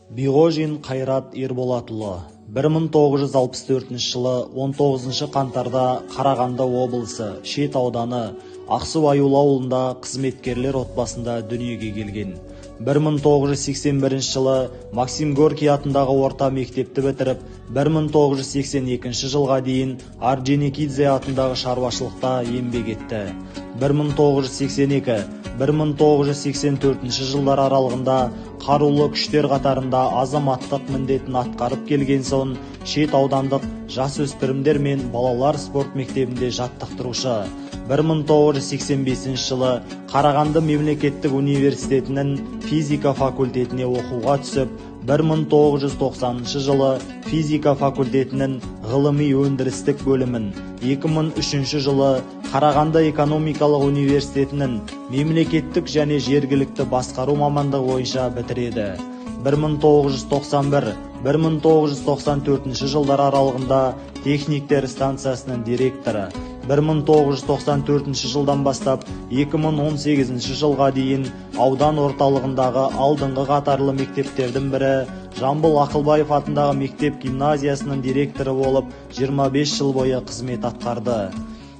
Биғожин Қайрат Ерболатұлы 1964 жылы 19 қаңтарда Қарағанды облысы Шет ауданы Ақсу Аюлы ауылында қызметкерлер отбасында дүниеге келген. 1981 жылы Максим Горький атындағы орта мектепті бітіріп, 1982 жылға дейін Орджоникидзе атындағы шаруашылықта еңбек етті. 1982-1984 жылдар аралығында қарулы күштер қатарында азаматтық міндетін атқарып келген соң, Шет аудандық жасөспірімдер мен балалар спорт мектебінде жаттықтырушы. 1985 жылы Қарағанды мемлекеттік университетінің физика факультетіне оқуға түсіп, 1990 жылы физика факультетінің ғылыми өндірістік бөлімін, 2003 жылы Қарағанды экономикалық университетінің мемлекеттік және жергілікті басқару мамандығы бойынша бітіреді. 1991-1994 жылдар аралығында техниктер станциясының директоры, 1994 жылдан бастап 2018 жылға дейін аудан орталығындағы алдыңғы қатарлы мектептердің бірі Жамбыл Ақылбаев атындағы мектеп гимназиясының директоры болып 25 жыл бойы қызмет атқарды.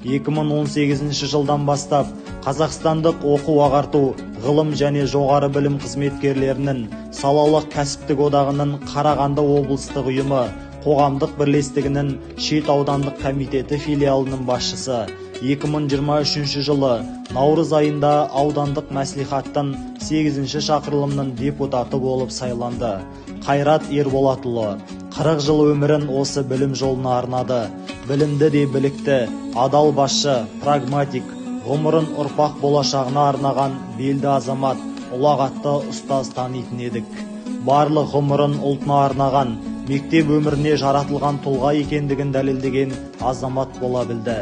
2018 жылдан бастап Қазақстандық оқу ағарту, ғылым және жоғары білім қызметкерлерінің салалық кәсіптік одағының Қарағанды облыстық ұйымы қоғамдық бірлестігінің Шет аудандық комитеті филиалының басшысы. 2023 жылы наурыз айында аудандық мәслихаттың 8 шақырылымының депутаты болып сайланды. Қайрат Ерболатұлы 40 жыл өмірін осы білім жолына арнады. Білімді де білікті, адал басшы, прагматик, ғұмырын ұрпақ болашағына арнаған белді азамат, ұлағатты ұстаз танитын едік. Барлық ғұмырын ұлтына арнаған, мектеп өміріне жаратылған тұлға екендігін дәлелдеген азамат бола білді.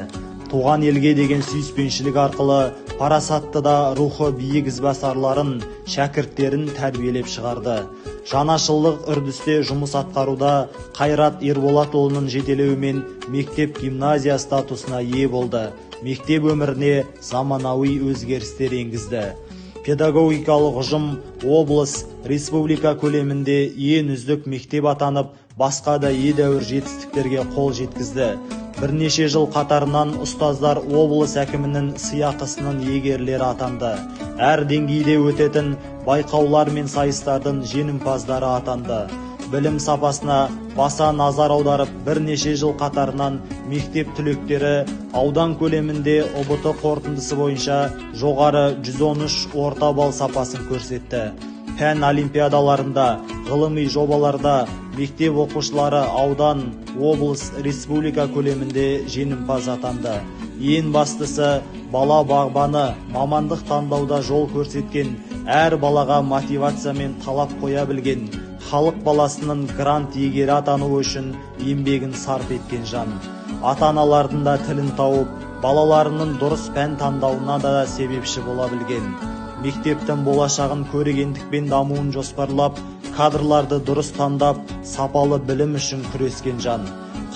Туған елге деген сүйіспеншілік арқылы парасатты да рухы биік ізбасарларын, шәкірттерін тәрбиелеп шығарды. Жаңашылдық үрдісте жұмыс атқаруда Қайрат Ерболатұлының жетелеуімен мектеп гимназия статусына ие болды. Мектеп өміріне заманауи өзгерістер енгізді. Педагогикалық ұжым облыс, республика көлемінде ең үздік мектеп атанып, басқа да едәуір жетістіктерге қол жеткізді. Бірнеше жыл қатарынан ұстаздар облыс әкімінің сыйақысының иегерлері атанды. Әр деңгейде өтетін байқаулар мен сайыстардың жеңімпаздары атанды. Білім сапасына баса назар аударып, бірнеше жыл қатарынан мектеп түлектері аудан көлемінде ҰБТ қорытындысы бойынша жоғары 113 орта балл сапасын көрсетті. Пән олимпиадаларында, ғылыми жобаларда мектеп оқушылары аудан, облыс, республика көлемінде жеңімпаз атанды. Ең бастысы, бала бағбаны, мамандық таңдауда жол көрсеткен, әр балаға мотивация мен талап қоя білген, халық баласының грант иегері атануы үшін еңбегін сарп еткен жан. Ата-аналардың да тілін тауып, балаларының дұрыс пән таңдауына да себепші бола білген. Мектептің болашағын көрегендікпен дамуын жоспарлап, кадрларды дұрыс таңдап, сапалы білім үшін күрескен жан.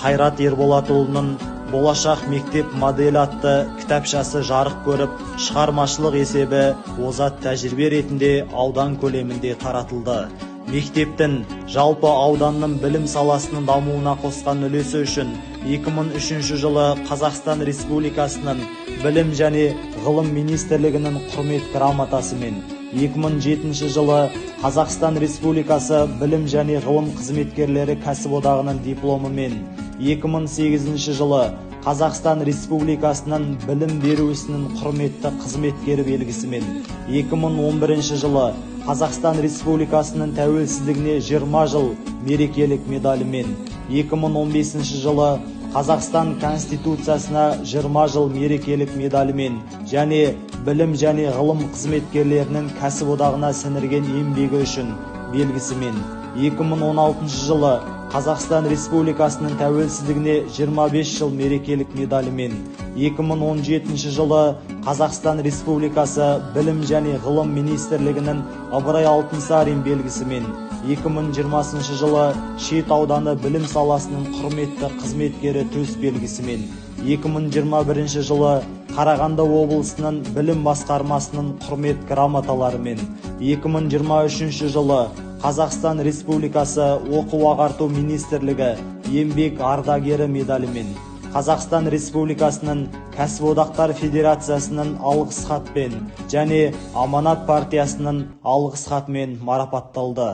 Қайрат Ерболатұлының Болашақ мектеп моделі атты кітапшасы жарық көріп, шығармашылық есебі озат тәжірибе ретінде аудан көлемінде таратылды. Мектептің, жалпы ауданның білім саласының дамуына қосқан үлесі үшін 2003 жылы Қазақстан Республикасының Білім және Ғылым Министрлігінің құрмет грамотасымен, 2007 жылы Қазақстан Республикасы Білім және Ғылым қызметкерлері кәсіподағының дипломымен, 2008 жылы Қазақстан Республикасының білім беру ісінің құрметті қызметкері белгісімен, 2011 жылы Қазақстан Республикасының тәуелсіздігіне 20 жыл мерекелік медалімен, 2015 жылы Қазақстан Конституциясына 20 жыл мерекелік медалімен және білім және ғылым қызметкерлерінің кәсіподағына сіңірген еңбегі үшін белгісімен, 2016 жылы Қазақстан Республикасының тәуелсіздігіне 25 жыл мерекелік медалімен, 2017 жылы Қазақстан Республикасы Білім және Ғылым Министрлігінің Ыбырай Алтынсарин белгісімен, 2020 жылы Шет ауданы білім саласының құрметті қызметкері төс белгісімен, 2021 жылы Қарағанды облысының білім басқармасының құрмет грамоталарымен, 2023 жылы Қазақстан Республикасы Оқу ағарту министрлігі еңбек ардагері медалімен, Қазақстан Республикасының Кәсіподақтар федерациясының алғыс хатпен және Аманат партиясының алғыс хатымен марапатталды.